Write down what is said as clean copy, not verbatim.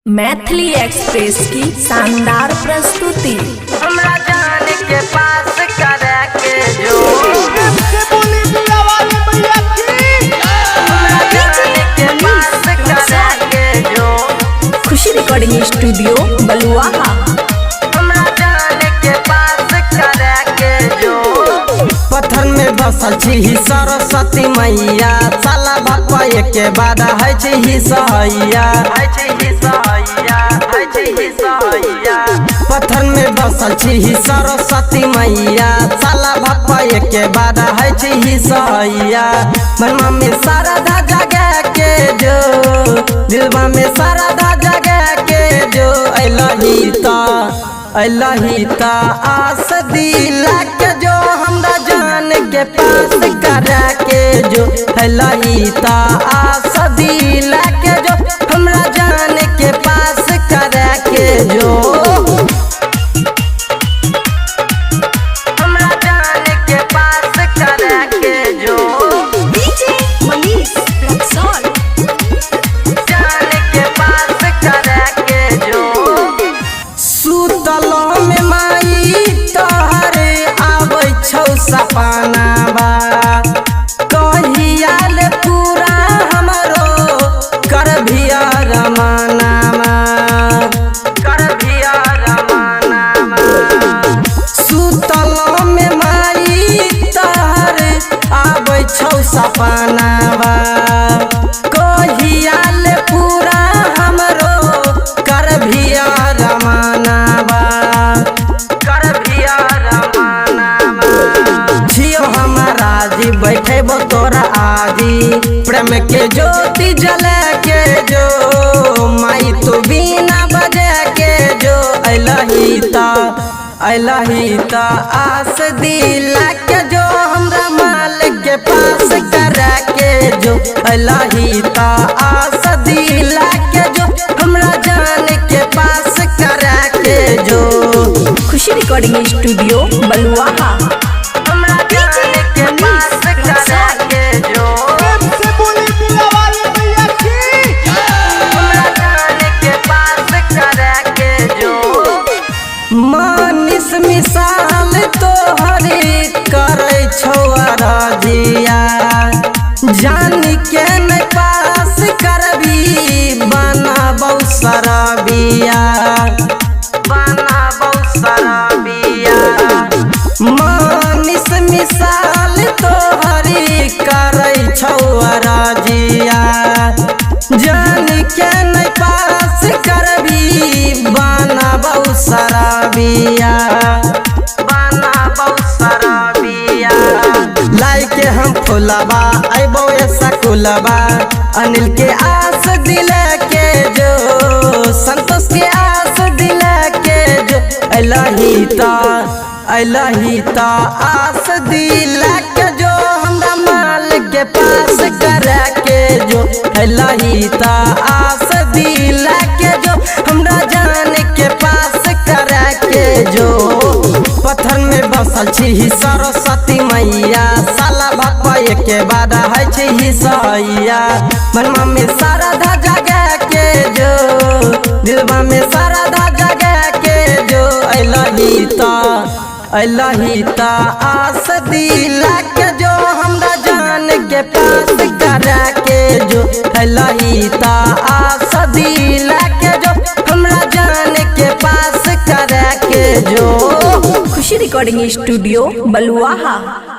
Maithili express की शानदार प्रस्तुति। हमरा जान के पास करे के जो, बोली पीड़ा वाली मैया की। हमरा जान के पास करे के जो। खुशी रिकॉर्डिंग स्टूडियो बलुआहा। हमरा जान के पास करे के जो। पत्थर में बसल छी सरस्वती मैया, साला बापा के बाद है छी सहैया। है छी सहैया, है छी सहैया। पत्थर में बसल छी सरस्वती मैया, साला बापा के बाद है छी सहैया। मनमा में शारदा जगा के जो, दिलवा में शारदा जगा के जो, अइलही त अइलही त आस दिला के जो, हमरा जान के पास करा के जो, अइलही त आस दिला के जो, हमरा जान के पास करा के जो। हमरा जान के पास करे के जो। डीजे मनीष रक्सौल। जान के पास करे के जो। सुतल में माई तोहरे आबै छौ सपनाबा, कहिया ले पूरा हमरो करभिया रमानामा। कर भिया रमानामा। सुतल में माई तोहरे आबै छौ सपनाबा, कहिया ले पूरा हमरो करभिया रमानाबा। कर भिया रमानामा। छियो हमारा जी बैठेबो तोरा आजी, प्रेम के ज्योति जला के जो, माई तू बिना बजा के जो, अइलही त अइलही त आस दिला के जो, हमरा माल के पास करा के जो, अइलही त आस दिला के जो, हमरा जान के पास करा के जो। खुशी रिकॉर्डिंग स्टूडियो बलुआहा। हमरा जान के पास करे के जो। प्रेम से बोली पीड़ा वाली मैया की। हमरा जान के पास करे के जो। मानिस मिसाल तोहरे करै छौ अरजिया, जान के न पास करबी बनाबौ शराबिया। बनाबौ शराबिया। मानिस मिसाल तोहरे करै छौ अरजिया, जान के न पास करबी बनाबौ शराबिया। बनाबौ शराबिया। लाई के हम फुलबा अबो ऐसा कुलबा, अनिल के आस दिला के जो, संतोष के आस दिला के जो, अइलही त अइलही त आस दिला के जो, हमरा माल के पास करा के जो, अइलही त आस दिला के जो, हमरा जान के पास करा के जो। पत्थर में बसल छी सरस्वती मैया, साला बापा के बाद है छी सहैया। मनमा में शारदा जगा के जो, दिलवा में शारदा जगा के जो, अइलही त अइलही त आस दिला के जो, हमरा जान के पास करा के जो, अइलही त आस दिला के जो, हमरा जान के पास करा के जो। खुशी रिकॉर्डिंग स्टूडियो बलुआहा।